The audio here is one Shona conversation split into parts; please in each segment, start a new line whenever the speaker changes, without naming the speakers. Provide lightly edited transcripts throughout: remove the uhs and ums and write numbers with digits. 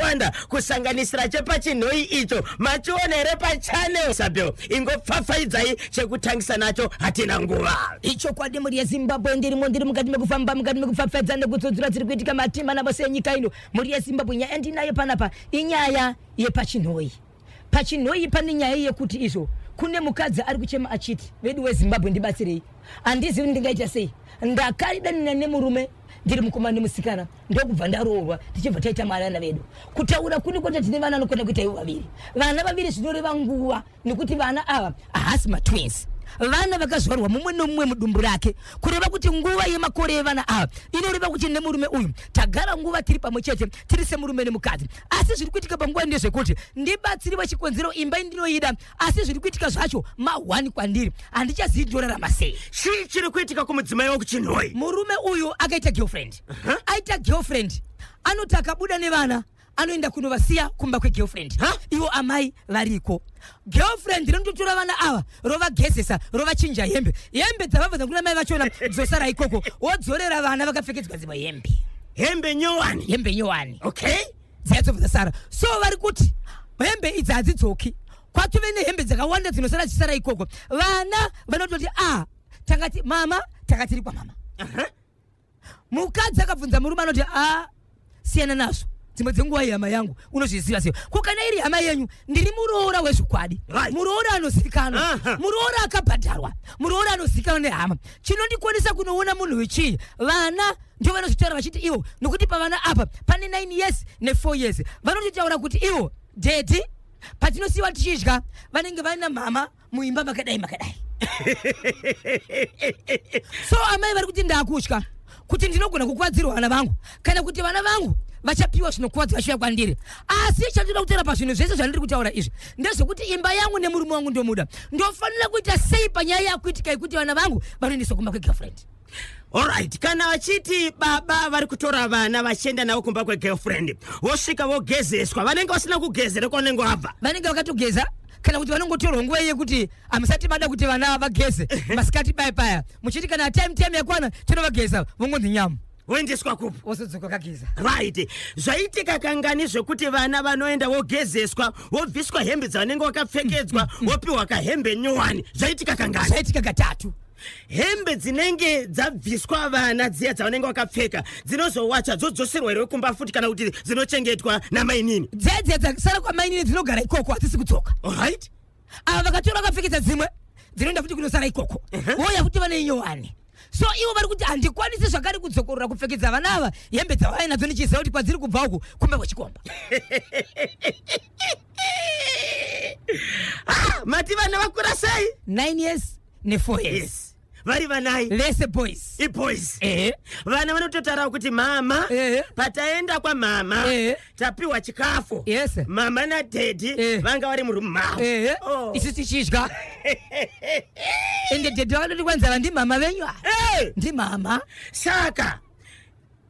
Wanda kusanganisira chepaChinhoyi icho machiona here pachannel? Isabel, ingopfapfaidzai chekutangisa nacho, hatina nguva.
Ichokwadi, mhuri yeZimbabwe, ndirimo, ndiri mukati mekufamba, mukati mekupfapfaidza nekudzodzora dziri kuitika matima navose enyika ino. Mhuri yeZimbabwe, nyaya ndinayo panapa inyaya yepaChinhoyi. PaChinhoyi pane nyaya yekuti izvo kune mukadzi ari kuchema achiti, "Vedu weZimbabwe, ndibatsirei, handizivi ndingaita sei. Ndakaidanana nemurume ndiri mukomana nemusikana, ndokubva ndaroorwa, tichibva taita vana vedu. Kutaura kuni kwota tine vana anokona kuita ivo vaviri, vana vaviri. Zvinoreva nguva nekuti vana ava haasi matwins, vana vakazvarwa mumwe nomumwe mudumbu rake. Kureva kuti nguva yemakore evana ava inoreva kuti nemurume uyu tagara nguva tiri pamwe chete, tiri semurume nemukadzi. Asi zviri kuitika panguva ndezvekuti ndibatsiriwe chikonzero imba indinoida, asi zviri kuitika zvacho ma1 kwandiri, handichazivi ndorarama sei."
Chii chiri kuitika kumudzimai wekuChinhoyi?
Murume uyu akaita girlfriend. Aita girlfriend, anoti akabuda nevana anoenda kunovasiya kumba kwegirlfriend. Ivo amai variko. Girlfriend rinototora vana ava, rovagezesa, rovachinja hembe. Hembe dzavabva kuna mai vachona dzosara ikoko, wodzorera vana vakapfekedzwa dzimwe hembe.
Hembe nyowani?
Hembe nyowani. Dziya dzobva dzasara. So vari kuti hembe idzi hadzidzoki, kwatove nehembe dzakawanda dzinosara dzichisara ikoko. Vana vanototi, "A, takati mama, takatiri kwamama." Mukadzi akabvunza murume anoti, "A, siyana nazvo, dzimwe dzenguva ihama yangu, unozviziva sei? Ko kana iri hama yenyu, ndiri muroora wezvokwadi, muroora anozivikanwa, muroora akabhadharwa, muroora anozivikanwa nehama. Chinondikwanisa kunoona munhu wechii?" Vana ndio vanozvitaura vachiti ivo, nokuti pavana apa pane 9 years ne4 years, vanototaura kuti ivo, "Daddy, patinosiyiwa tichidya vanenge vaina mama muimba makadai makadai." So amai vari kuti, "Ndakutya kuti ndinogona kukuvadzirwa vana vangu, kana kuti vana vangu vachapiwa zvinokuvadza vachiuya kwandiri. Asi chandinoda kutaura pazvinhu zvese zvandiri kutaura izvi ndezvekuti imba yangu nemurume wangu ndomuda. Ndofanira kuita sei panyaya yakuitika yekuti vana vangu vanoendeswa kumba kwegirlfriend?"
Alright, kana vachiti baba vari kutora vana vachienda navo kumba kwegirlfriend, vosvika vogezeswa, vanenge vasina kugezera kwavanenge vabva?
Vanenge vakatogeza, kana kuti vanongotorwa nguva yekuti hamusati mada kuti vana vageze masikati paya paya, muchiti kana time yakwana tinovageza, vongonzi nyamu.
Voendeswa kupi?
Wozodzoka kageza.
Right, zvaitika kangani zvekuti vana vanoenda vogezeswa, vobviswa hembe dzavanenge vakapfekedzwa, vopiwa kahembe nyowani? Zvaitika kangani?
Zvaitika katatu.
Hembe dzinenge dzabviswa vana dziya dzavanenge vakapfeka dzinozowacha, dzodzoserwa here kumba futi, kana kuti dzinochengetwa namainini?
Dzedze dzasara kwamainini dzinogara ikoko, hadzisi kudzoka. Ava vakatora vakapfekedza dzimwe dzinoenda futi kunosara ikoko, voya futi vane inyowani. So ivo vari kuti, "Handikwanisi zvakare kudzokorora kupfekedza vana ava hembe dzavai nadzo, ndichiziva kuti kwadziri kubva uku kumba kwechikomba."
Ah, mati vana vakura sei?
9 years ne4 years.
Yes, vari vanai?
Vese boys.
Iboys?
Ehe.
Vana vanototaura kuti mama, pataenda kwamama, tapiwa chikafu, mama nadaddy vanga vari murumu mavo.
Ehe.
Oh.
Isu tichidya, ende daddy vakatoti kwanzava ndimama venyu ava, ndimama.
Saka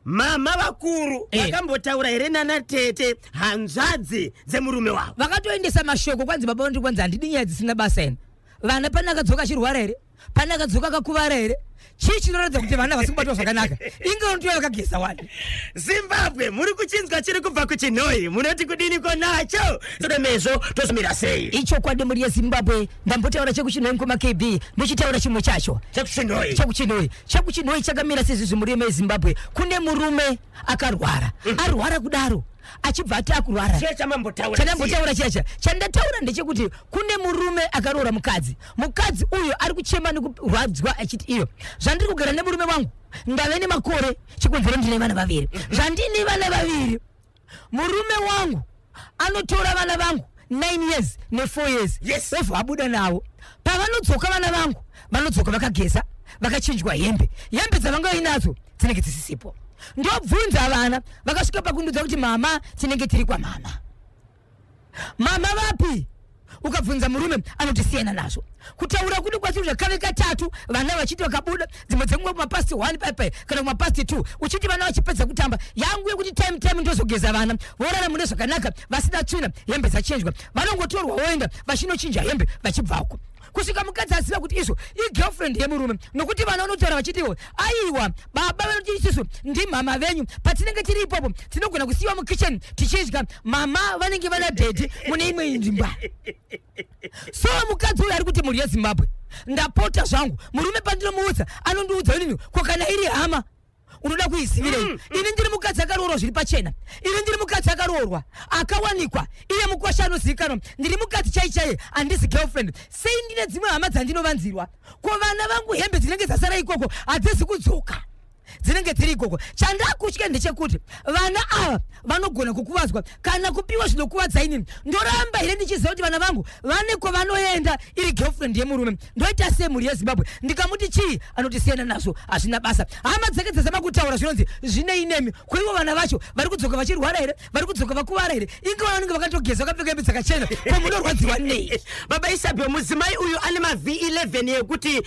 mama vakuru vakambotaura here nana tete, hanzvadzi dzemurume wavo?
Vakatoendesa mashoko. Kwanzi baba vandiri, kwanzi handidi nyaya dzisina basa ene. Vana pane akadzoka achirwara here? Pane akadzoka akakuvara here? Chii chinoratidza kuti vana vasi kubatwa zvakanaka? Inge unotiwa vakageza wani.
Zimbabwe, muri kuchinzwa chiri kubva kuChinhoyi? Munoti kudiniko nacho mezvo? Tozomira sei?
Ichokwadi, mhuri yeZimbabwe, ndambotaura chekuChinhoyi, mukoma KB, ndochitaura chimwe chacho.
Chekuchinhoyi.
Chekuchinhoyi, chekuChinhoyi chakamira sezvizvi, mhuri yeZimbabwe. Kune murume akarwara. Arwara kudaro, achibva ati akurwara,
Chiya chamambotaura.
Chandambotaura chiyacha chandataura ndechekuti kune murume akaroora mukadzi. Mukadzi uyu ari kuchema nekurwadzwa achiti, "Iyo zvandiri kugara nemurume wangu ndave nemakore, chikonzero ndine vana vaviri. Zvandine vana vaviri, murume wangu anotora vana vangu 9 years ne4 years, obva abuda navo. Pavanodzoka vana vangu vanodzoka vakageza, vakachinjwa hembe. Hembe dzavanga vainadzo dzinenge dzisisipo. Ndobvunza vana, vakasvika pakundudza kuti mama, tinenge tiri kwamama. Mama vapi? Ukabvunza murume anoti siyana nazvo. Kutaura kudu kwacho zvakave katatu, vana vachiti vakabuda dzimwe dzenguva kumapast 1 paipai kana kumapast 2, uchiti vana vachipedza kutamba, yangu yekuti time time ndozogeza vana, vorara mune zvakanaka, vasina tsvina, hembe dzachinjwa, vanongotorwa voenda vachinochinja hembe vachibvako." Kusvika mukadzi aziva kuti izvo igirlfriend yemurume, nokuti vana vanotaura vachitiwo, aiwa, baba vanoti isusu ndimhama venyu, patinenge tiri ipopo tinogona kusiyiwa mukitchen tichidya, mama vanenge vana daddy mune imwe imba. So mukadzi uyu ari kuti, mhuri yeZimbabwe, ndapota zvangu, murume pandinomuudza anondiudza inini, ko kana iri hama unoda kuizivirei? Ini ndiri mukadzi akaroorwa zviri pachena, ini ndiri mukadzi akaroorwa akawanikwa iye mukwasha anozivikanwa, ndiri mukadzi chai chaiye, handisi girlfriend. Sei ndine dzimwe hama dzandinovanzirwa? Ko vana vangu hembe dzinenge dzasara ikoko hadzisi kudzoka, dzinenge dziri ikoko. Chandakutya ndechekuti vana ava vanogona kukuvadzwa kana kupiwa zvinokuvadza. Inini ndoramba here ndichiziva kuti vana vangu vane kwavanoenda iri girlfriend yemurume? Ndoita sei, mhuri yeZimbabwe? Ndikamuti chii, anoti siyana nazvo, hazvina basa. Hama dzake dzazama kutaura zvinonzi zvinei nemi? Koivo vana vacho vari kudzoka vachirwara here? Vari kudzoka vakuvara here? Inge vanenge vakatogeza, vakapfeka hembe dzakachena, ko munorwadziwa nei?
Baba Isabel, mudzimai uyu ane maV11 yekuti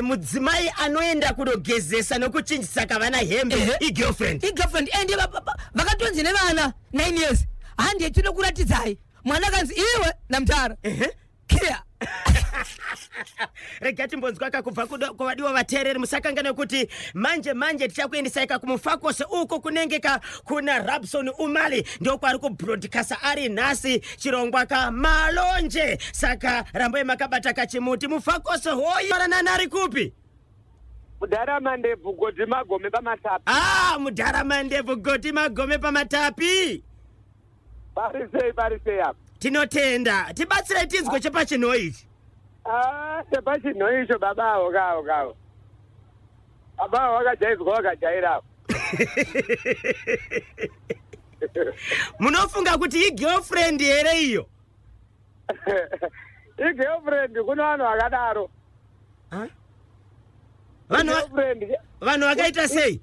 mudzimai anoenda kunogezesa nokuchinjisa kavana hembe igirlfriend.
Igirlfriend. Ende vakatonzi nevana 9 years, handiye tinokuratidzai. Mwana akanzi, iwe namutara kia.
Rega timbonzwa kakubva kuvadiwa vateereri. Musakangane kuti manje manje tichakuendesai kakumufakose uko kunenge ka kuna Rabson Umali, ndokwaari kubroadcasta ari nhasi chirongwa kamalonje. Saka rambai makabata kachimuti. Mufakose hoyi, ranani ari kupi?
Mudhara Mandebvu, Godi Magome pamatapi.
Ah, mudhara Mandebvu, Godi Magome pamatapi.
Pari sei, pari sei apa?
Tinotenda. Tibatsirei tinzwe chepachinho ichi.
Ah, chepachinho icho, baba avo kavo kavo, baba avo vakajaidzwa, vakajaira.
Munofunga kuti igirlfriend here iyo?
Igirlfriend, kune vanhu vakadaro.
Vanhu
Igirlfriend.
Vanhu vakaita sei?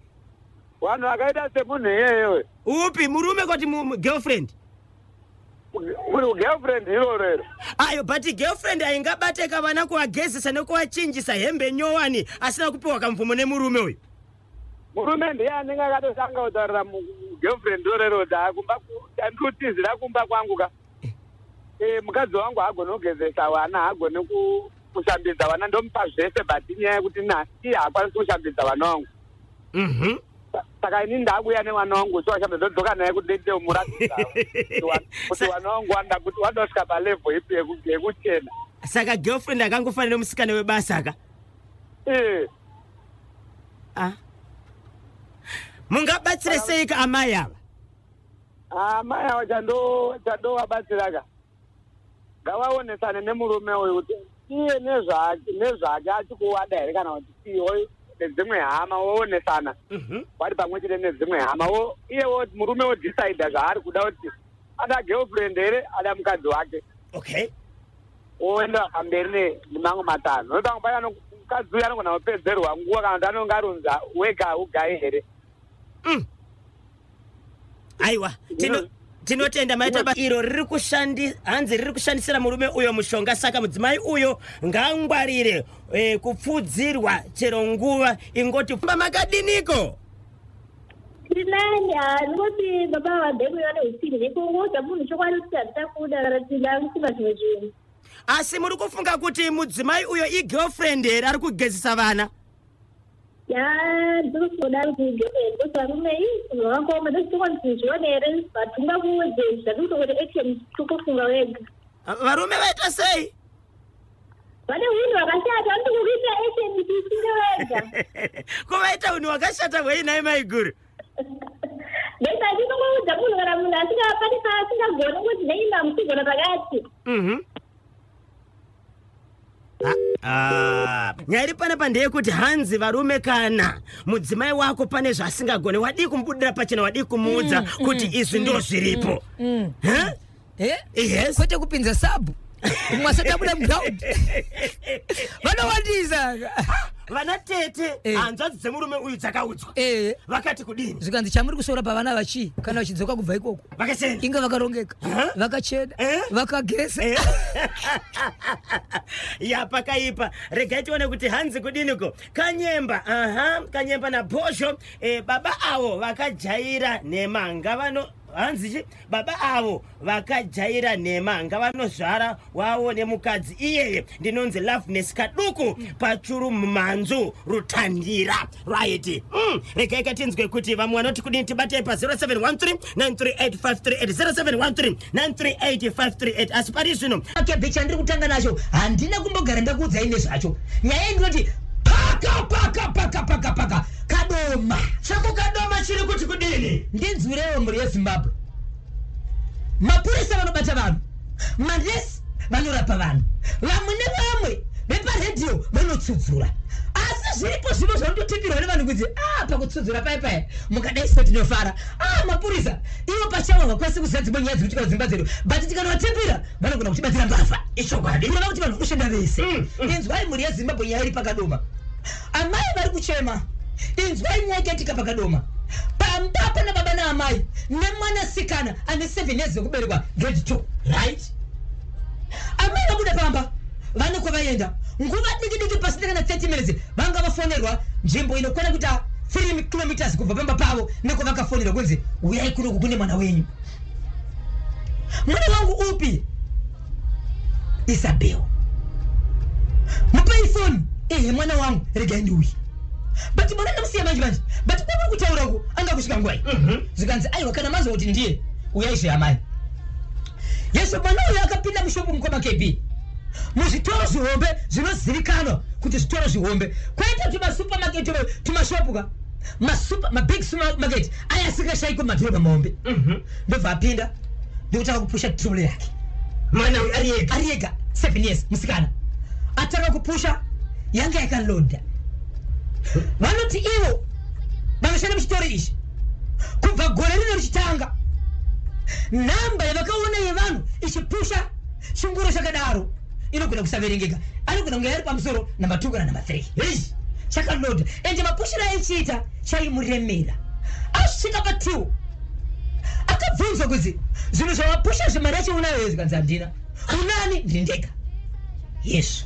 Vanhu vakaita semunhu iyeyewe.
Upi, murume kwati girlfriend?
Uri girlfriend iroro iro.
Ayo, but girlfriend haingabateka vana kuvagezesa nekuvachinjisa hembe nyowani asina kupiwa kamvumo nemurume uyu.
Murume ndiye anenge akatotanga kutaurira girlfriend iroro kuti, "Ah, kumba ndikutizira kumba kwangu ka. Mukadzi wangu haagoni kugezesa vana, haagoni kushambidza vana. Ndomupa zvese, but inyaya yekuti na iye haakwanisi kushambidza vana vangu. Saka inini ndakuuya nemwana wangu chiwashambidza, ndodzoka naye kuti ndiite muratidza kuti vana vangu wanda kuti wandosvika palevel ipi yekuchena."
Saka girlfriend akangofanira musikana webasa ka?
Eh.
Ah. Mungabatsire sei ka amai ava?
Amai ava, chandovabatsira ka, ngavaonesane nemurume uyu kuti iye nezvake achikuwada here, kana kuti iwo nedzimwe hama woonesana vari pamwe chete nedzimwe hama. Iye murume wodhisaidha zvaari kuda, kuti ada girlfriend here, ada mukadzi wake. Oenda pamberi nemamwe matanho, nokuti pamwe pacho mukadzi uyu anogona kupedzerwa nguva, kana kuti anonge arunza wega ugai here.
Aiwa, tinotenda maita iro riri kushandi, hanzi riri kushandisira murume uyo mushonga. Saka mudzimai uyo ngangwarire kupfudzirwa chero nguva ingoti makadiniko?
Ndinani, ndingoti baba vabhemi vane utsinye nekungoudza munhu chokwadi kuti handitakuda, kana kuti ndakufunga zvimwe zvinhu.
Asi muri kufunga kuti mudzimai uyo igirlfriend here ari kugezesa vana?
Ya, ndinofunga kuti girlfriend, kuti varume ii vakaoma, ndozvitokwanisi kuzviona here, but ungakuudze zvandikutokuti action tokufunga wega.
Varume vaita sei?
Vane unhu hwakashata, vanoti kukuita action tisinge wega.
Ko vaita unhu hwakashata hwei nhai maiguru?
Then achitongoudza munhu, kana munhu asingapani paasingagoni, kuti neima musigona pakati.
Ah, nyaya iri panapa ndeyekuti hanzi varume, kana mudzimai wako pane zvaasingagone, wadii kumubudira pachena? Wadii kumuudza kuti izvi ndo zviripo? Huh?
Eh?
Yes.
Kwete kupinza sabhu umwe asati abuda muground, vanowandisa.
Vana tete, hanzvadzi dzemurume uyu dzakaudzwa. Vakati kudini?
Zvikanzi, chamuri kusora pavana vachii kana vachidzoka kubva ikoko?
Vakachena.
Inga vakarongeka, vakachena, vakageza.
Ya, pakaipa. Regai tione kuti hanzi kudiniko. Kanyemba, aha, Kanyemba nabhosho. Baba avo vakajaira nhema, ngavano Hanzi chi baba avo vakajaira nhema, ngavanozvara wavo nemukadzi iyeye. Ndinonzi Loveness Kaduku pachuru mhanzu Rutandira. Right, regai katinzwe kuti vamwe vanoti kudini. Tibatei pa 0713 938 538, 0713 938 538. Asi pari zvino
Kebhe, chandiri kutanga nacho handina kumbogara ndakuudzai nezvacho. Nyaya indinoti paka paka paka paka paka Kadoma.
Chekukadoma chiri kuti kudini?
Ndinzwirewo, mhuri yeZimbabwe. Mapurisa vanobata vanhu, manesi vanorapa vanhu, vamwe nevamwe veparedhiyo vanotsudzura, asi zviripo zvimwe zvanototipirwa nevanhu kunzi a pakutsudzura pai pai mukadai so tinofara. A mapurisa ivo pachavo havakwanisi kuziva dzimwe nyaya dzinoitika kudzimba dzedu, but tikanovatipira vanogona kutibatsira mbavha.
Ichokwadi.
Kureva kuti vanhu vakushanda vese. Inzwai, mhuri yeZimbabwe, nyaya iri pakadoma. Amai vari kuchema. Inzwai nyaya yakaitika pakadoma. Pamba pana baba naamai nemwanasikana ane 7 years yekuberekwa, grade 2.
Right.
Amai vabuda pamba, vane kwavaenda. Nguva diki diki, pasina kana 30 minutes, vanga vafonerwa nzvimbo inokwana kuita 3 kilometers kubva pamba pavo nekwavakafonerwa, kunzi uyai kunoku kune mwana wenyu. Mwana wangu upi? Isabel. Mupei foni. Ehe, mwana wangu, regai ndiuye, but mwana ndamusiya manje manje, but kwamuri kutaura uku anga kusvika nguwai? Zvikanzi aiwa, kana manzwa kuti ndiye, uyai zveamai. Yesu, mwana uyu akapinda mushopu, mukoma KB, muzvitoro zvihombe zvinozivikanwa kuti zvitoro zvihombe, kwete tumasupermarket, tumashopu ka, mabig supermarket aya asingashaikwe mumadhorobha mahombe. Ndobva apinda, ndokutanga kupusha trolley yake.
Mwana uyu ari ega?
Ari ega, 7 years, musikana. Atanga kupusha, yanga yakalodha. Vanoti ivo vanoshanda muchitoro ichi, kubva gore rino richitanga, nhamba yavakaona yevanhu ichipusha chinguro chakadaro inogona kusaverengeka. Anogona kunge ari pamusoro namba 2 kana namba 3.
Hei.
Chakalodha, ende mapushiro aichiita chaimuremera. Asvika pa2, akabvunzwa kunzi zvinhu zvawapusha zvemari yacho unayo here? Zvikanzi handina. Unani? Ndiri ndega. Yesu.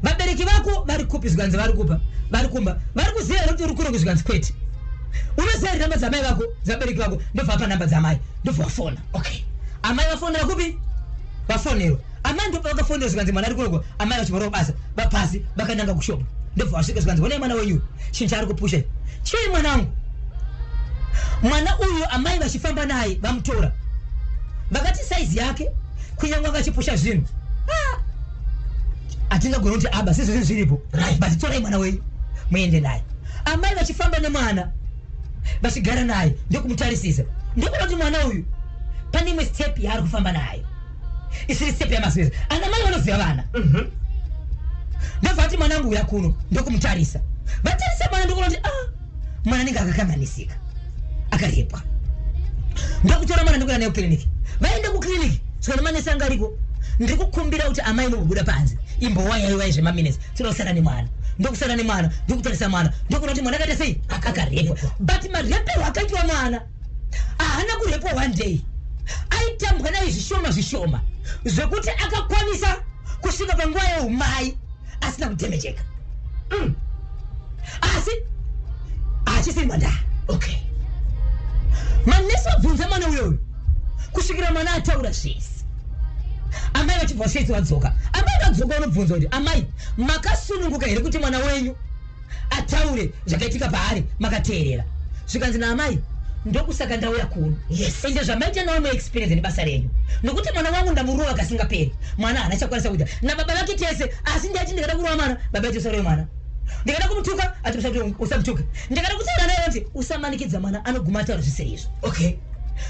Vabereki vako vari kupi? Zvikanzi vari kupa, vari kumba. Vari kuziva here kuti uri kurongo? Zvikanzi kwete. Unoziva here namba dzamai vako, dzevabereki vako? Ndobva apa namba dzamai, ndobva vafona.
Okay.
Amai vafonera kupi? Vafonerwa amai, ndobva vakafonerwa. Zvikanzi mwana ari kurogwa. Amai vachibva basa vapasi, vakananga kushopu. Ndobva vasvika, zvikanzi honai mwana wenyu, chinhu chaari kupusha chii mwanangu? Mwana uyu amai vachifamba naye, vamutora, vakati saizi yake, kunyange akachipusha zvinhu, hatingagoni kuti aba sezvo zvinhu zviripo. But torai mwana wenyu muende naye. Amai vachifamba nemwana, vachigara naye, ndokumutarisisa, ndokuona kuti mwana uyu pane imwe step yaari kufamba nayo isiri step yamazuva. Ana mai vanoziva vana. Ndobva ati mwanangu uya kuno, ndokumutarisa. Vatarisa mwana, ndokuona kuti ah, mwana anenge akakanganisika, akarepwa. Ndokutora mwana, ndokuenda naye kukliniki. Vaenda kukliniki, svikana manesi anga ariko. Ndiri kukumbira kuti amai mububuda panze, imbowayaiwai zvemaminutes, toda kusara nemwana. Ndokusara nemwana, ndokutarisa mwana, ndokuona kuti mwana akaita sei? Akarepwa. But marepero akaitwa mwana, haana kurepwa one day. Aitambwa naye zvishoma zvishoma, zvekuti akakwanisa kusvika panguva yeumai asina kudhemejeka. Asi hachisiri mwandaa.
Okay.
Manesi vabvunza mwana uyoyo kusvikira mwana ataura zvese. Amai vachibva vasvitsi vadzoka. Amai vadzoka, vanobvunza kuti amai makasununguka here kuti mwana wenyu ataure zvakaitika paari makateerera? Zvikanzi naamai, ndokusaka ndauya kuno. Ende zvamaita nawo muexperience nebasa renyu, nokuti mwana wangu ndamurova kasingaperi. Mwana haana chakwanisa kuita nababa vake tese, asi ndaiti ndikada kurova mwana, baba ati usarove mwana. Ndikada kumutuka, ati usamutuke. Ndikada kutaura naye, kuti usamanikidza mwana, anoguma ataura zvisiri izvo.
Okay.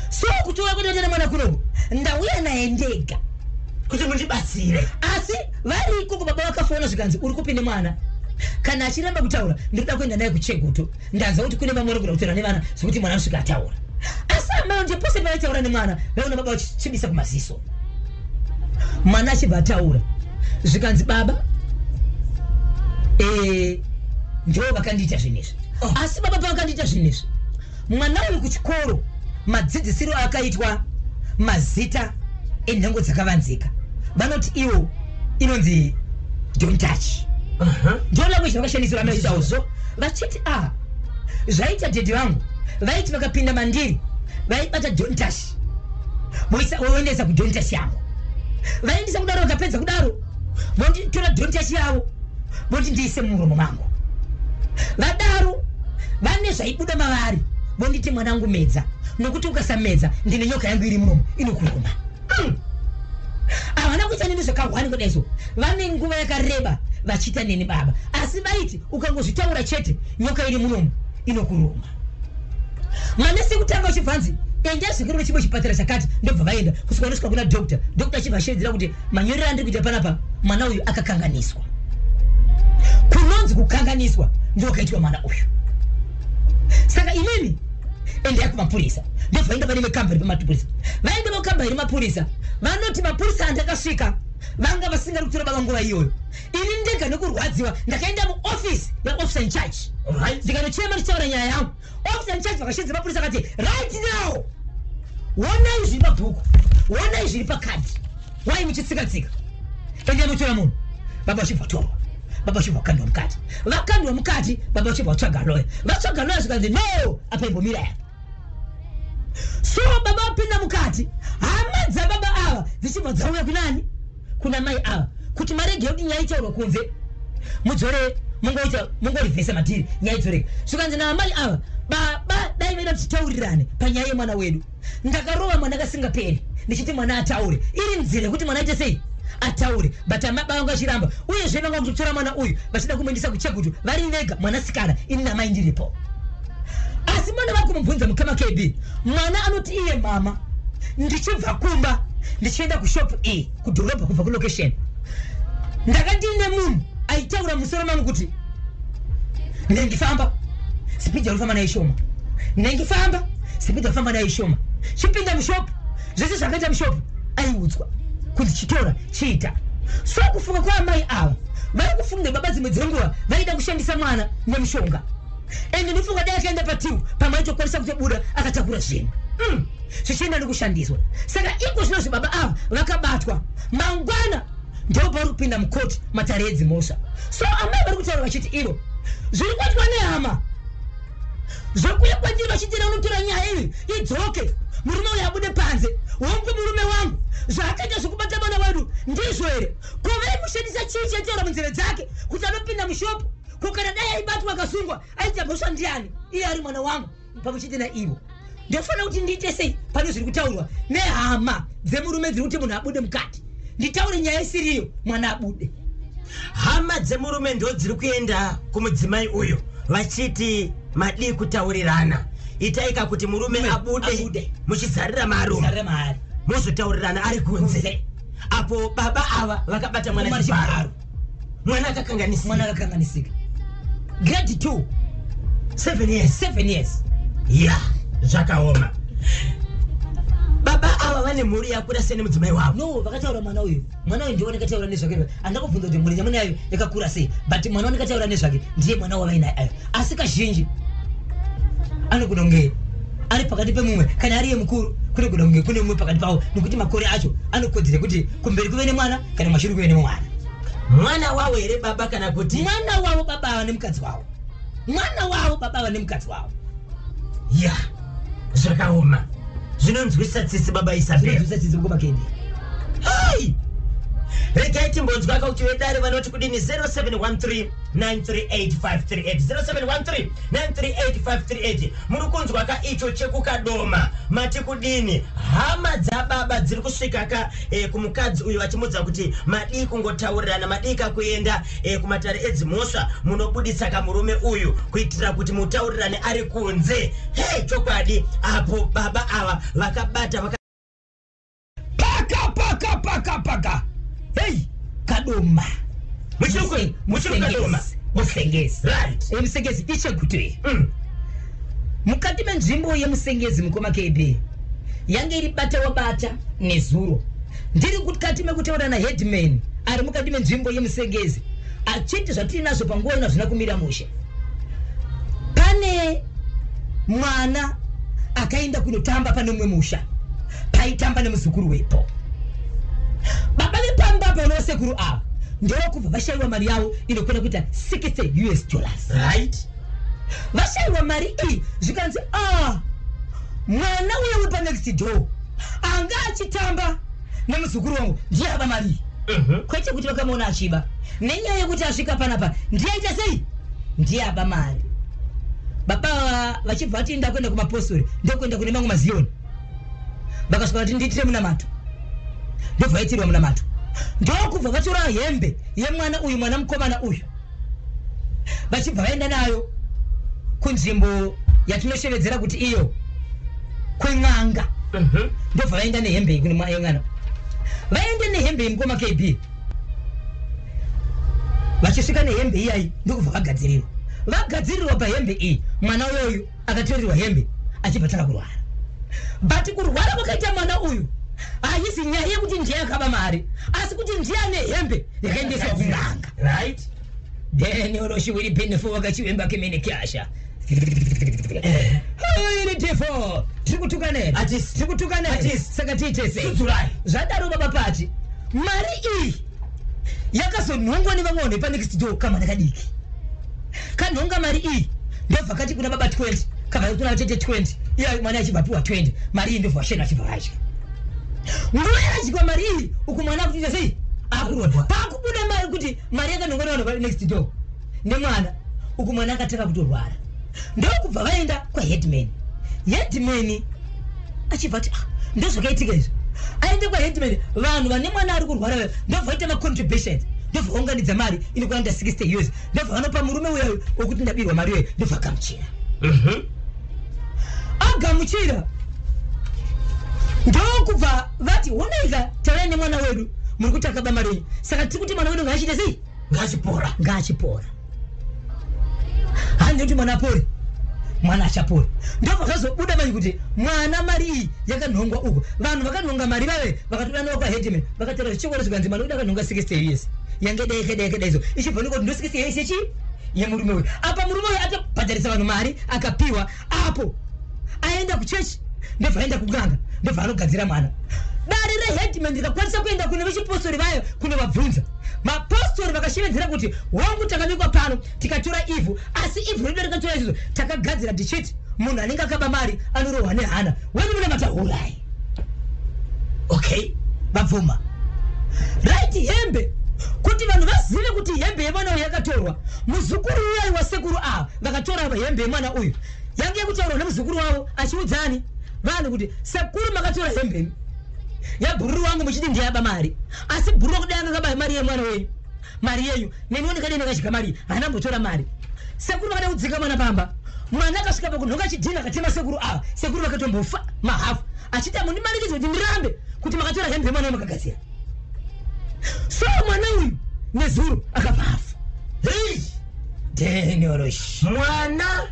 So kutora kwetaita nemwana kunoku, ndauya naye ndega
kuti mundibatsire.
Asi vari ikoko, baba vakafona, zvikanzi uri kupi nemwana? Kana achiramba kutaura, ndinoda kuenda naye kuChegutu. Ndanzwa kuti kune vamwe vanogona kutaura nevana zvekuti mwana anosvika ataura. Asi amai nje pose pavaitaura nemwana, vaona baba vachitsvibisa kumaziso. Mwana achibva ataura, zvikanzi baba ndo vakandiita zvinhu izvi.
Oh.
Asi baba pavakandiita zvinhu izvi, mwana uyu kuchikoro madzidzisiro akaitwa mazita enhengo dzakavanzika, vanoti iwo inonzi "don't touch". Ndo language vakashandisira amaitauzvo, vachiti a zvaita dhedhi vangu. Vaiti vakapinda mandiri, vaibata Dontash, voendesa kuDontash yangu. Vaendesa kudaro, vakapedza kudaro, vonditora Dontash yavo, voti ndiise mumuromo mangu. Vadaro, vane zvaibuda mavari, vonditi, "Mwanangu, medza, nokuti ukasamedza ndine nyoka yangu iri muromo inokuruma." Havana kuita neni zvakahwani kudai so. Vane nguva yakareba vachiita neni baba, asi vaiti ukangozvitaura chete, nyoka iri muromo inokuruma. Manesi ekutanga uchibvanzi, "Enda zvikuru nechimwe chipatara chakati." Ndobva vaenda kusvika vanosvika kuna doctor. Doctor achibva ashevedzera kuti, "Manyorero andiri kuita panapa, mwana uyu akakanganiswa." Kunonzi kukanganiswa ndokaitwa mwana uyu. Saka imimi endai kumapurisa. Ndobva vaenda pane mekamba iri pamapurisa. Vaenda pakamba iri mapurisa, vanoti mapurisa andakasvika vanga vasingari kutora baba nguva iyoyo. Ini ndega nekurwadziwa ndakaenda muofisi yaofficer in charge, ndikanochema ndichitaura nyaya yangu. Officer in charge vakashedza mapurisa, akati, "Right now, onai zviri pabhuku, onai zviri pakadhi. Wai muchitsika-tsika? Endai mutora munhu." Baba vachibva vatorwa, baba vachibva vakandwa mukati. Vakandwa mukati, baba vachibva vatsvaga loya. Vatsvaga loya, zvikanzi, "No, apa imbomira ya." So baba vapinda mukati, hama dzababa ava dzichibva dzauya kunani, kuna mai ava, kuti marege kuti nyaya itaurwa kunze, mudzore, mungoita mungorivhesa matiri, nyaya idzoreka. Zvikanzi naamai ava, "Baba dai vaida kuti titaurirane panyaya yemwana wedu. Ndakarova mwana kasingaperi ndichiti mwana ataure, iri nzira yekuti mwana aite sei, ataure, but amaba vangu achiramba. Uyezve vanga kutotora mwana uyu vachida kumuendesa kuChegutu vari vega, mwanasikana, ini namai ndiripo." Asi mwana vakumubvunza, mukama KB, mwana anoti iye, "Mama, ndichibva kumba ndichienda kushopu iyi kudhorobha, kubva kulocation, ndakandine munhu aitaura musoro mangu kuti, 'Nengifamba, speed yaunofamba nayo ishoma. Nengifamba, speed yaunofamba nayo ishoma. Chipinda mushopu.' Zvese zvakaita mushopu aiudzwa kuti chitora, chiita." So kufunga kwaamai ava, vari kufunga baba dzimwe dzenguva vaida kushandisa mwana nemushonga. Ende ndofunga dai akaenda patiu pamwe aitokwanisa kutobuda akatakura zvinhu, zvichienda nekushandiswa. Saka iko zvino zvibaba ava vakabatwa, mangwana ndo pauri kupinda mukoti, matare edzimhosva. So amai vari kutaura vachiti ivo zviri kuitwa nehama zvokuya kwandiri vachitira, unotora nyaya iyi idzoke, murume uyu abude panze. Hongu, murume wangu zvaakaita zvokubata mwana wedu ndizvo here? Ko vaimushandisa chii chaitaura munzeve dzake kuti anopinda mushopu? Ko kana dai aibatwa akasungwa, aita mhosva ndiani, iye ari mwana wangu pamwe chete naivo? Ndofanira kuti ndiite sei pane zviri kutaurwa nehama dzemurume dziri kuti munhu abude mukati? Nditaure nyaya isiriyo, mwana abude?
Hama dzemurume ndo dziri kuenda kumudzimai uyu vachiti, "Madii kutaurirana? Itaika kuti murume abude,
Abude.
muchizarira marumu,
Zarira maari,
muzotaurirana ari kunze."
Kunze.
Apo baba ava vakabata mwana
Mwana
chibharo,
chibharo.
mwana akakanganisika.
Mwana akakanganisika, grade 2.
7 years.
7 years.
Ya, zvakaoma. Baba ava vane mhuri yakura sei nemudzimai wavo?
No, vakataura mwana uyu, mwana uyu ndiwo ndakataura nezvake. Handakubvunza kuti mhuri yamunayo yakakura sei, but mwana wandakataura nezvake ndiye mwana wavainaye ayo. Asi kazhinji anogona kunge ari pakati pemumwe, kana ariye mukuru kunogona kunge kune mumwe pakati pavo, nekuti makore acho anokodzera kuti kumberi kuve nemwana kana mashure kuve nemwana.
Mwana wavo here baba, kana kuti?
Mwana wavo baba ava nemukadzi wavo, mwana wavo baba ava nemukadzi wavo.
Ya, zvakaoma, zvinonzwisa tsitsi, baba Isabel.
Zvinonzwisa tsitsi, mukoma Kendi.
Hai, regai timbonzwaka kuti vedare vanoti kudini. 0713 938 0713 938. Muri kunzwaka icho chekukadoma, mati kudini? Hama dzababa dziri kusvika ka kumukadzi uyu vachimudza kuti, "Madii kungotaurirana? Madii kakuenda kumatare edzimhosva, munobudisa kamurume uyu kuitira kuti mutaurirane ari kunze?" Hei, chokwadi, apo baba ava vakabata
Paka paka paka paka, hei, Kadoma.
Muchiri Kadoma?
Musengezi. Musengezi, iChegutu. Mukati menzvimbo yeMusengezi, mukoma KB, yange iri bata wabata nezuro. Ndiri kukati mekutaura naheadman ari mukati menzvimbo yeMusengezi, achiti zvatiinazvo panguva ino hazvina kumira mushe. Pane mwana akaenda kunotamba pane mumwe musha, paitamba nemuzukuru wepo. Baba vepamba panosekuru ava ndokubva vashayiwa mari yavo inokwana kuita 60 US dollars. Vashayiwa mari iyi, zvikanzi a mwana uya wepanext door anga achitamba nemuzukuru wangu ndiye aba mari iyi. Kwete kuti vakamuona achiba, nenyaya yekuti asvika panapa ndiye aita sei, ndiye aba mari. Baba vachibva vati ndakuenda kumapostori, ndokuenda kune mamwe maziyoni. Vakasvika vati ndiitire munamato, ndobva vaitirwa munamato, ndokubva vatora hembe yemwana uyu, mwana mukomana uyu, vachibva vaenda nayo kunzvimbo yatinoshevedzera kuti iyo kwen'anga. Ndobva vaenda nehembe iyi kune yemwana, vaende nehembe iyi, mukoma KB. Vachisvika nehembe iyayi, ndokubva vagadzirirwa. Vagadzirirwa pahembe iyi, mwana uyoyu akatorerwa hembe achibva tanga kurwara. But kurwara kwakaita mwana uyu haisi nyaya yekuti ndiye akaba mari, asi kuti ndiye ane hembe yakaendeswa kun'anga. Then oroshiwiri penefo vakachiwemba kemene kyasha iri tifo tiri kutukana here?
Hatisi.
Tiri kutukana here?
Hatisi.
Saka tiite sei?
Sudzurai.
Zvadaro baba pati mari iyi yakazonhongwa nevamwe vanhu vepanext door. Kamwana kadiki kanhonga mari iyi, ndobva kati kuna baba 20, kabva kuna tete 20. Iya mwana achibva apiwa 20. Mari iyi ndobva vashena achibva vadya. Nguva yadyiwa mari iyi, uku mwana akutoita sei? Akurwadwa. Pakubuda mari kuti mari yakanhongwa nevanhu panext door nemwana, uku mwana akatanga kutorwara. Ndokubva vaenda kwaheadman. Headman achibva ati, "Ah, ndozvakaitika izvi." Aende kwaheadman, vanhu vane mwana ari kurwara vaya ndobva vaita macontributions, ndobva vaunganidza mari inokwana 60 US, ndobva vanopa murume uyayo wekuti ndabirwa mari iyoyo. Ndobva agamuchira. Agamuchira, ndokubva vati, "Honaika, tauya nemwana wedu, muri kuti akaba mari yenyu, saka tiri kuti mwana wedu ngaachiite sei?"
Ngachipora.
Ngaachipora. Hanzi kuti mwana apore, mwana achapora. Ndobva zvazobuda manje kuti mwana mari iyi yakanhongwa uko. Vanhu vakanhonga mari vave vakatodanwa kwaheadman, vakataura zvichokoro, zvikanzi mwana wedu akanhonga 60 US, yange dai yakadai yakadai. So ichibva nekuti ndo 60 US yechi yemurume uyu. Apa murume uyu atobhadharisa vanhu mari akapiwa, apo aenda kuchechi, ndobva aenda kuganga, ndobva anogadzira mwana. Dare reheadman rikakwanisa kuenda kune vechipostori vayo kunovabvunza. Mapostori vakashevedzera kuti, "Wangu, takabikwa pano tikatora ivhu, asi ivhu redu rikatora izvozvo takagadzira tichiti munhu anenge akaba mari anorohwa nehana. Wenu muna matahurai." Okay, vabvuma. Right, hembe, kuti vanhu vazive kuti hembe yemwana uyu yakatorwa, muzukuru uyai wasekuru ava vakatora hembe yemwana uyu, yange yekutaurwa nemuzukuru wavo achiudzani vanhu kuti, "Sekuru, makatora hembe yabhururu wangu muchiti ndiyaba mari, asi bhururu kudai anga akaba mari yemwana wenyu, mari yenyu, neniwo ndikadai ndakadya mari, haana mbotora mari." Sekuru vakada kudzinga mwana pamba. Mwana akasvika pakunhonga chidhina, akatema sekuru ava. Sekuru vakatombofa mahafu, achiti, "Amundimanikidzi kuti ndirambe kuti makatora hembe yemwana wemakagadzira." So mwana uyu nezuro akabva afa.
Hei!
Denorosh.
Mwana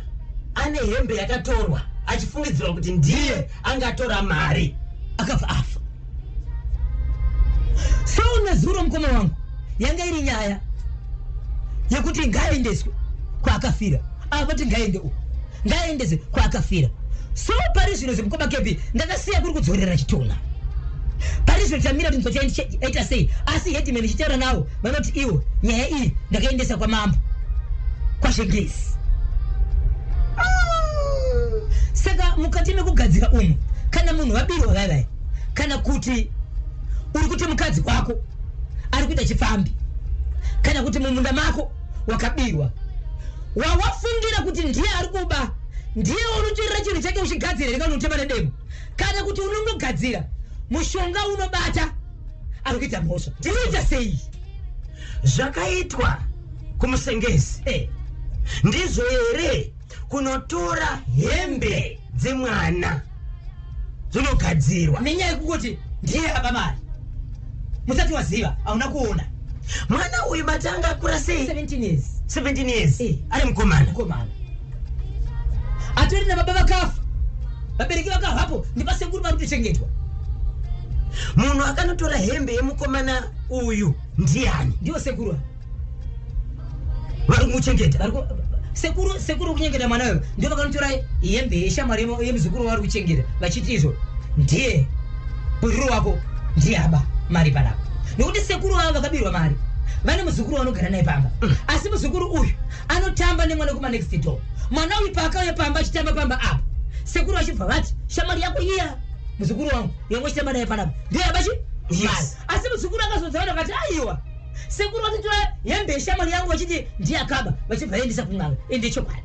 ane hembe yakatorwa achifungidzirwa kuti ndiye angatora mari.
Akabva afa. So nezuro, mukoma wangu, yanga iri nyaya yekuti ngaaendeswe kwaakafira. Avati ngaende uku, ngaaendeswe kwaakafira. So pari zvino zvemukoma kepi, ndakasiya kuri kudzorera chitunha. Pari zvino tamira kuti nzoti aita sei, asi headman ichitaura navo vanoti iwo nyaya iyi ndakaendesa kwamambo kwashengezi. Saka mukati mekugadzira umu, kana munhu wabirwa vaivai, kana kuti uri kuti mukadzi wako ari kuita chifambi, kana kuti mumunda mako wakabirwa, wawafungira kuti ndiye ari kuba, ndiye unotorera chinhu chake uchigadzira here, kana unotema nedemo, kana kuti unongogadzira mushonga unobata ari kuita mhosva, unoita sei?
Zvakaitwa kumusengezi ndizvo here kunotora hembe dzemwana dzinogadzirwa?
Nenyaya yekungoti ndiye aba mari, musati waziva, hauna kuona.
Mwana uyu matanga akura sei?
17 years.
17 years. Ari mukomana.
Mukomana atori nababa vakafa, vabereki vakavapo, ndipasekuru vari kutochengetwa.
Munhu akanotora hembe yemukomana uyu ndiani?
Ndiwo sekuru ava.
Vari kumuchengeta.
Sekuru kuchengeta mwana uyu ndio vakanotora hembe yeshamwari yemuzukuru wavari kuchengeta, vachiti izvo ndiye bhururu wako, ndiye aba mari panapa, nekuti sekuru vavo vakabirwa mari. Vane muzukuru vanogara naye pamba, asi muzukuru uyu anotamba nemwana kumanext door. Mwana uyu paakauya pamba achitamba pamba apa, sekuru vachibva vati, "Shamwari yako iya, muzukuru wangu, yangochitamba naye panapa, ndoyabachi." Asi muzukuru akazodza vanhu akati, "Aiwa, sekuru vatotora hembe yeshamwari yangu vachiti ndiye akaba," vachibva vaendesa kun'anga. Ende chokwadi.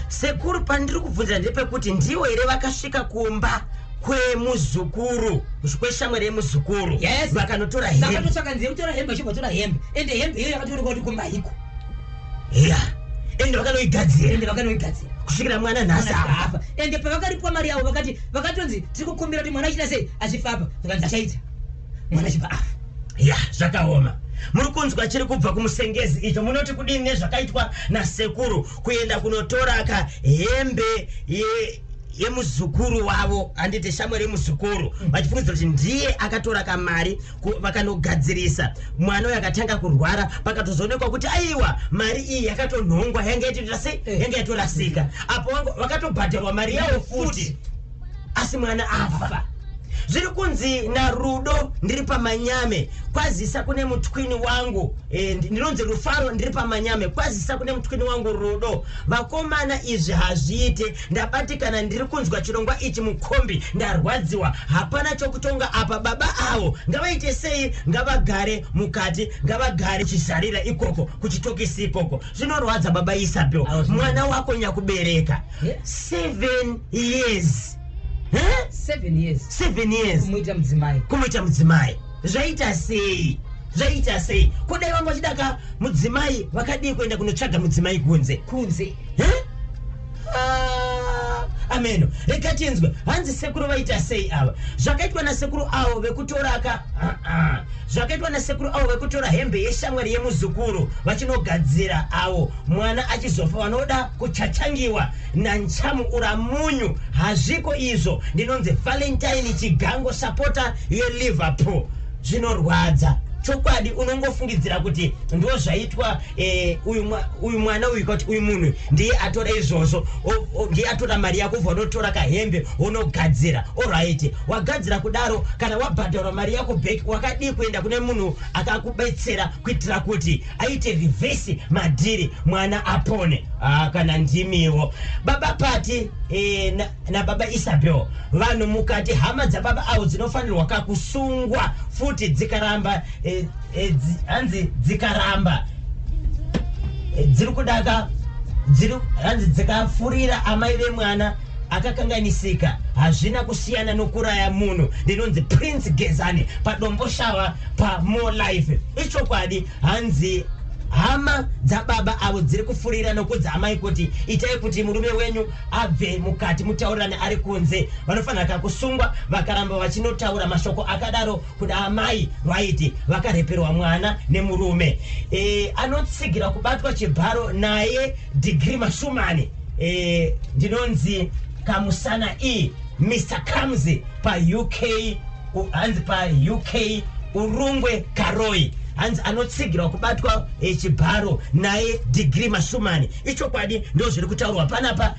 Sekuru, pandiri kubvunzira ndepekuti ndiwo here vakasvika kumba kwemuzukuru, kweshamwari yemuzukuru?
Yes.
Vakanotora hembe?
Vakatotsvaka nzira yekutora hembe, vachibva vatora hembe. Ende hembe iyoyo yakatoonekwa kuti kumba iko.
Ya, ende vakanoigadzira?
Ende vakanoigadzira.
Kusvikira mwana nhasi afa?
Afa. Ende pavakaripwa mari yavo, vakati, vakatonzi, "Tiri kukumbira kuti mwana achita sei, achifamba." Zvakanzi achaita, mwana achibva afa.
Ya, zvakaoma. Muri kunzwa chiri kubva kumusengezi icho. Munoti kudini nezvakaitwa nasekuru kuenda kunotora ka hembe yemuzukuru wavo, handiti, shamwari yemuzukuru, vachifungidzira kuti ndiye akatora kamari, vakanogadzirisa mwana uyu akatanga kurwara? Pakatozoonekwa kuti aiwa, mari iyi yakatonhongwa, yanga yatoita sei, yanga yatorasika. Apo vakatobhadharwa mari yavo futi, asi mwana afa. Zviri kunzi naRudo, "Ndiri pamanyame, kwazisa kune mutwini wangu." Ndinonzi Rufaro, ndiri pamanyame, kwazisa kune mutwini wangu Rudo. Vakomana, izvi hazviite, ndabatikana. Ndiri kunzwa chirongwa ichi mukombi, ndarwadziwa. Hapana chokutonga apa. Baba avo ngavaite sei? Ngavagare mukati, ngavagare chizarira ikoko, kuchitokisi ikoko. Zvinorwadza, baba Isabel.
Awo, zvinorwadza.
Mwana wako nyakubereka 7 years. Eh?
7 years.
7 years.
Kumuita mudzimai.
Kumuita mudzimai. Zvaita sei? Zvaita sei? Kudai vanga vachidaka mudzimai, vakadii kuenda kunotsvaga mudzimai kunze?
Kunze.
Eh? Ah, ameno. Rega tinzwe. Hanzi sekuru vaita sei ava? Zvakaitwa nasekuru avo vekutoraka, ah, ah. Zvakaitwa nasekuru avo vekutora hembe yeshamwari yemuzukuru vachinogadzira avo, mwana achizofa, vanoda kuchachangiwa nanchamu uramunyu. Hazviko izvo. Ndinonzi Valentine Chigango, supporter yeLiverpool. Zvinorwadza chokwadi. Unongofungidzira kuti ndo zvaitwa, uyu mwana uyu, kuti uyu munhu ndiye atora izvozvo, ndiye atora mari yako, ubva unotora kahembe unogadzira. Alright, wagadzira kudaro, kana wabhadharwa mari yako back, wakadii kuenda kune munhu akakubetsera kuitira kuti aite reverse madhiri, mwana apone? Ah, kana ndimiwo baba Pati nababa Isabel, vanhu mukati, hama dzababa avo dzinofanirwa kakusungwa futi dzikaramba, hanzi dzikaramba, dziri kudaka, dziri, hanzi dzikafurira amai vemwana akakanganisika, hazvina kusiyana nokuraya munhu. Ndinonzi Prince Gezani paDomboshava paMore Life. Ichokwadi, hanzi hama dzababa avo dziri kufurira nokudza amai kuti itai kuti murume wenyu abve mukati, mutaurirane ari kunze. Vanofanira kakusungwa vakaramba vachinotaura mashoko akadaro kuna amai vaiti vakareperwa mwana nemurume. Anotsigira kubatwa chibharo naye Dhigiri Mashumani. Ndinonzi Kamusana E Mr Kamzi paUK, hanzi paUK Urungwe Karoi. Hanzi anotsigirwa kubatwa chibharo naye Dhigiri Mashumani. Ichokwadi, ndo zviri kutaurwa panapa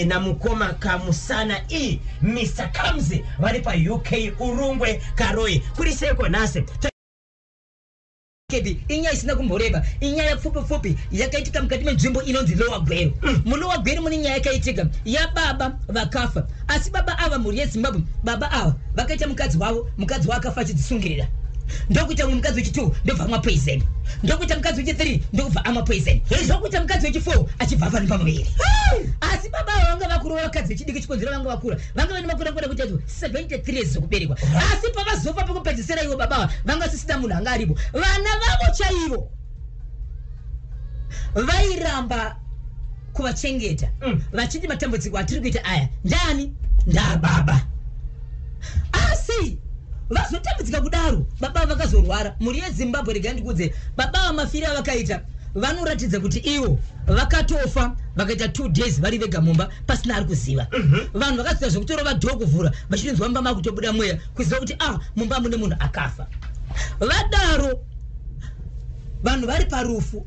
namukoma Kamusana E Mr Kamzi vari paUK Urungwe Karoi. Kuri seiko nhasi?
Kebi, inyaya isina kumboreba, inyaya pfupi pfupi yakaitika mukati menzvimbo inonzi Lower Gweru. MuLower Gweru mune nyaya yakaitika yababa vakafa. Asi baba ava, mhuri yeZimbabwe, baba ava vakaita mukadzi wavo, mukadzi wavo akafa achidzisungirira. Ndokuita mumwe mukadzi wechi2, ndobva amwa poison. Ndokuita mukadzi wechi3, ndokubva amwa poison. Ndokuita mukadzi wechi4, achibva afa nepamuviri. Asi baba ava vanga vakurova vakadzi vechidiki, chikonzero vanga vakura, vanga vane makore akura kuita 73 years zokuberekwa. Asi pavazofa pekupedzisira, ivo baba ava vanga sisina munhu anga aripo. Vana vavo chaivo vairamba kuvachengeta, vachiti matambudziko atiri kuita aya ndani? Ndababa. Asi vazotambudzika kudaro, baba vakazorwara. Mhuri yeZimbabwe, regai ndikudze, baba ava mafiro avakaita vanoratidza kuti ivo vakatofa vakaita 2 days vari vega mumba, pasina ari kuziva. Vanhu vakazoita zvekutorova door kuvhura, vachitonzwa mumba makutobuda mweya, kuziva kuti ah, mumba mune munhu akafa. Vadaro vanhu vari parufu,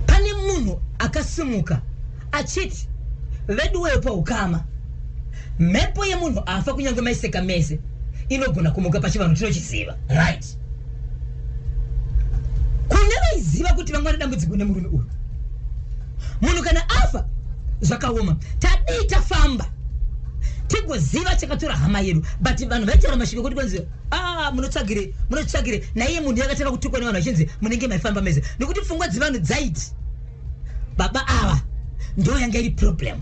pane munhu akasimuka achiti, "Veduweyo, paukama mhepo yemunhu afa, kunyange maiseka mese, inogona kumuka. Pachivanhu tinochiziva." kuti vanga vane dambudziko nemurume uyu. Munhu kana afa zvakaoma, tadii tafamba tigoziva chakatora hama yedu. But vanhu vaitaura mashoko ekuti kwanzi ah, munotsvagire munotsvagire naiye munhu yakatanga kutukwa nevanhu vachinzi munenge maifamba mese, nekuti pfungwa dzevanhu dzaiti baba ava ndo yanga iri problem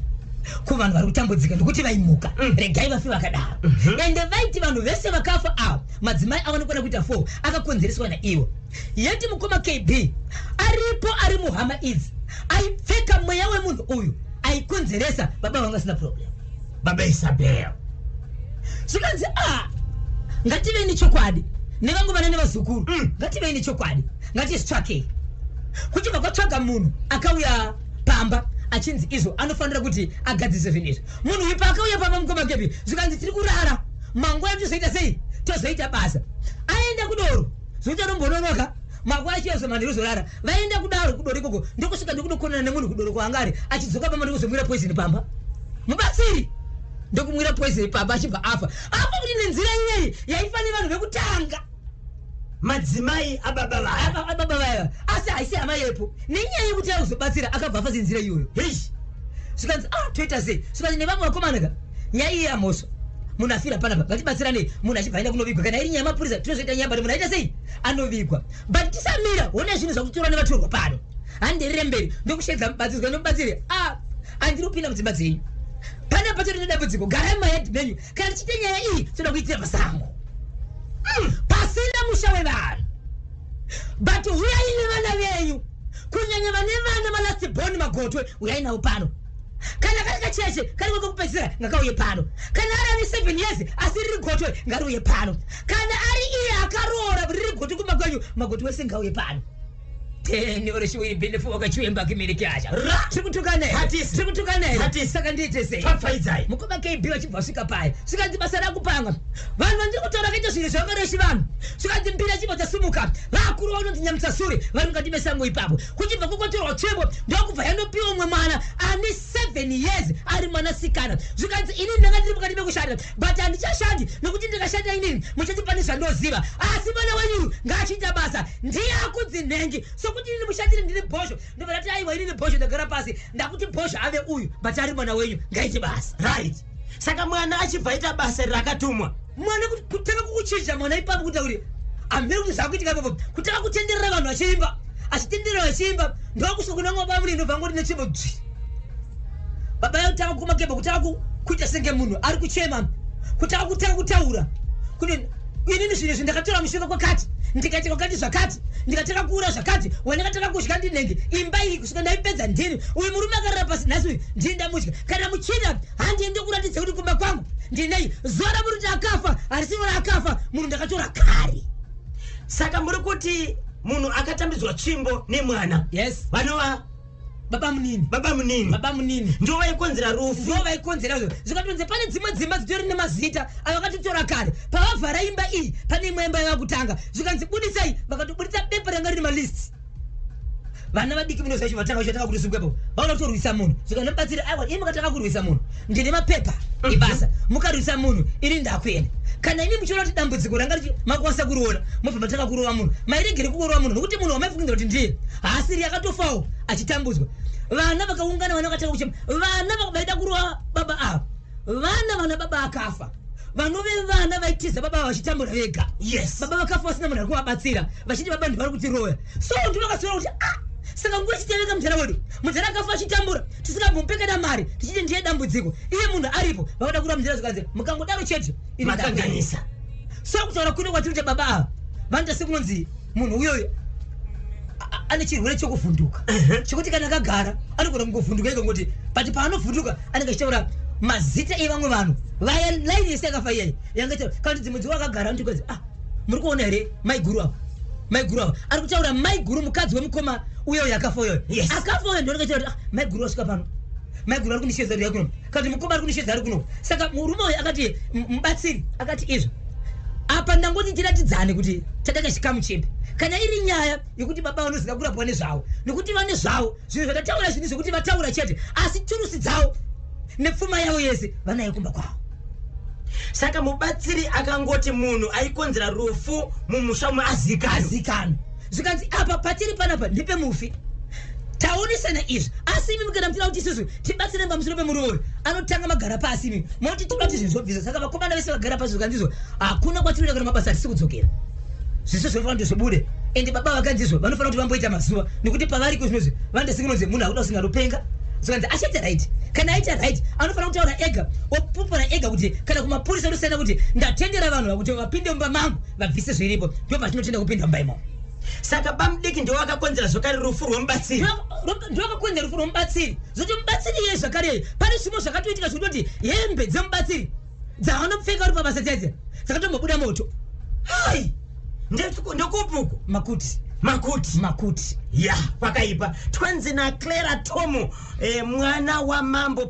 kuvanhu vari kutambudzika, nekuti vaimuka regai vafe vakadaro. Ende vaiti vanhu vese vakafa ava, madzimai avo anokwana kuita 4 akakonzereswa naivo. Yeti mukoma KB aripo ari muhama idzi aipfeka mweya wemunhu uyu aikonzeresa, baba vanga vasina problem.
Baba Isabel.
Zvikanzi a ngativei nechokwadi nevamwe vana nevazukuru, ngativei nechokwadi, ngatizvitsvakei. Kuchibva kwatsvaga munhu akauya pamba achinzi izvo anofanira kuti agadzise zvinhu izvi. Munhu uyu paakauya pamba, mukoma KB, zvikanzi tiri kurara, mangwana tozoita sei, tozoita basa. Aenda kudoro, zvokuti anombononoka makwa achiyazo manheru zorara. Vaenda kudaro kudoro ikoko, ndokusvika ndokunokonana nemunhu kudoro kwaanga ari. Achidzoka pamba ndokuzomwira poison pamba, mubatsiri ndokumwira poison pamba, achibva afa. Afa kuti nenzira iyeyi yaifanira vanhu vekutanga.
Madzimai ababa vaya.
Ababa vaya, asi haisi hama yepo. Nenyaya yekuti auzobatsira akabva afa senzira iyoyo. Hei, zvikanzi ah, toita sei? Zvikanzi nevamwe vakomana ka, nyaya iyi yamhosva, munhu afira panapa, ngatibatsiranei. Munhu achibva aenda kunovigwa. Kana iri nyaya yemapurisa tinozoita nyaya, but munhu aita sei, anovigwa. But tisamira hona zvinhu zvakutorwa nevatorwa pano. Handirire mberi ndokushedza mubatsiri nomubatsiri. Ah, handiri kupinda mudzimba dzenyu panapa, tori nedambudziko, garai mumayadhi menyu. Kana tichiite nyaya iyi toda kuitira pasango pasina musha wevanhu, but uyai nevana venyu, kunyanya vane vana malast born, magotwe, uyai navo pano. Kana kari kacheche kari kwekupedzisira ngakauye pano. Kana ari ane 7 years asi riri gotwe, ngariuye pano. Kana ari iye akaroora riri gotwe kumba kwenyu, magotwe wese ngauye pano. Teni oreshiwiri bhinefu wakachiwemba kimiriki acha.
Ra!
Tiri kutukana here?
Hatisi.
Tiri kutukana here?
Hatisi.
Saka ndiite sei?
Pfapfaidzai.
Mukoma KB vachibva vasvika paya, zvikanzi basa rakupanga vanhu vandiri kutaura kaita zvinhu zvakareshi vanhu. Zvikanzi mbiri achibva dzasimuka, vakuru vanonzi Nyamutsasuri vari mukati mesango ipapo. Kuchibva kukotorwa tsvimbo, ndokubva yandopiwa umwe mwana ane 7 years ari mwanasikana. Zvikanzi inini ndanga ndiri mukati mekushanda, but handichashandi nekuti ndikashanda inini muchati pane zvandoziva, asi mwana wenyu ngaachiita basa, ndiye akunzi nhengi. Sokuti inini mushandiri ndiri bhosho, ndobva ndati aiwa, inini bhosho ndagara pasi, ndakuti bhosho ave uyu, but ari mwana wenyu, ngaite basa.
Right, saka mwana achibva aita basa rakatumwa.
Mwana kutanga kukuchinja mwana ipapo, kuita kuti hamene kuti zvakuitika ipapo, kutanga kutenderera vanhu vachiimba, achitenderera vachiimba, ndokusvika kuna mwa bamuri, ndobva ngoti netsvimbo dzvi. Baba yatanga kumakebha, kutanga kuita senge munhu ari kuchema, kutanga kutanga kutaura kuti inini zvinhu izvi ndakatora mushonga kwakati, ndikaita kwakati zvakati, ndikatanga kuura zvakati, wandakatanga kudya ndinenge imba iyi kusvika ndaipedza ndini uyu. Murume akarara pasi nhasi uyu ndini ndamudya. Kana muchida handiendi kuratidza kuti kumba kwangu ndinei. Zuva ramuri kuti akafa harisiro raakafa, munhu ndakatora kare.
Saka muri kuti munhu akatambidzwa tsvimbo nemwana
Yes.
vanova
baba munini.
Baba munini.
Baba munini.
Ndo vaikonzera rufu.
Ndo vaikonzera izvo. Zvikatonzi pane dzimwe dzimba dzitori nemazita avakatotora kare. Pavavhara imba iyi, pane imwe imba yavakutanga, zvikanzi budisai, vakatobudisa bepa ranga rine malist. Vana vadiki munoziva chivatanga vachatanga kutosunga ipapo, vaona kutorwisa munhu. Zvikanobatsira, aiwa, imi makatanga kurwisa munhu, ndine mapepa ibasa, mukarwisa munhu ini ndakuenda. Kana imi muchiona kuti dambudziko ranga makwanisa kuriona, mobva matanga kurova munhu, mairegere kurova munhu nokuti munhu wamaifungidzira kuti ndiye haasiri, akatofawo achitambudzwa. Vana vakaungana, vana vakatanga kuchema, vana vaida kurova baba ava. Vana baba akafa vanove vana vaitiza baba ava vachitambura vega. Baba vakafa vasina munhu ari kuvabatsira, vachiti baba ndivari kutiroya. So ndivakazoona kuti ah, saka nguva ichiteveka mudhara wedu, mudhara akafa achitambura, tisingambomupekeda mari, tichiti ndiye dambudziko, iye munhu aripo. Vakada kurova mudhara, zvikanzi mukangodaro chete ini
Makanganisa.
So kutaura kune kwatiri kuti baba ava vanoita sekunonzi munhu uyoyo ane chirwere chokuvhunduka, chekuti kana akagara anogona kungovhunduka ega ngoti, but paanovhunduka anenge achitaura mazita evamwe vanhu vaya, laini yese yakafa iyai yanga itaura. Kana kuti dzimwe dziwo akagara anoti, ah, muri kuona here maiguru ava, maiguru ava, ari kutaura maiguru mukadzi wemukoma uyoyo akafa uyoyo. Akafa uyo ndionenge achitaura kuti, ah, maiguru vasvika pano, maiguru ari kundishedza kuti kuno, kana kuti mukoma ari kundishedza ari kuno. Saka murume uyu akati mubatsiri akati izvo apa ndangoti tiratidzane kuti tataka chikamu chipi. Kana iri nyaya yekuti baba vanoziva kurapwa nezvavo, nekuti vane zvavo zvinhu zvandataura, zvinhu zvekuti vataura chete, asi turusi dzavo nepfuma yavo yese vanayo kumba kwavo.
Saka mubatsiri akangoti munhu aikonzera rufu mumusha umwe azikanwa.
Azikanwa. Zvikanzi apa patiri panapa ndepemufi, taonesana izvi. Asi imi kana muchida kuti isusu tibatsire pamusoro pemurume uyu, anotanga magara pasi, imi moti tinoda kuti zvinhu zvobvisa. Saka vakomana vese vagara pasi, zvikanzizvo hakuna kwatinoenda kana mabasa, hatisi kudzokera. Zvese zvinofanira kuti zvibude. Ende baba vakanzizvo vanofanira kuti vamboita mazuva, nekuti pavariko zvinozvi vanoita munhu akuda kusingaropenga. Zvikanzi achaita right. Kana aita right, anofanira kutaura ega, opupura ega kuti kana kumapurisa otosiyana kuti ndatendera vanhu kuti vapinde mumba mangu vabvise zviripo, ndo patinotenda kupinda mumba imomo.
Saka bamudiki ndiwo vakakonzera zvakare rufu rwemubatsiri?
Ndiwo vakakonzera rufu rwemubatsiri. Zoti mubatsiri iye zvakare pane zvimwe zvakatoitika zvekutoti hembe dzemubatsiri dzavanopfeka uri pabasa dzedze dzakatombobuda moto.
Hai, ndekupuku?
Makuti.
Makuti.
Makuti.
Ya, kwakaipa. Twanzi naClara Tomu, mwana wamambo.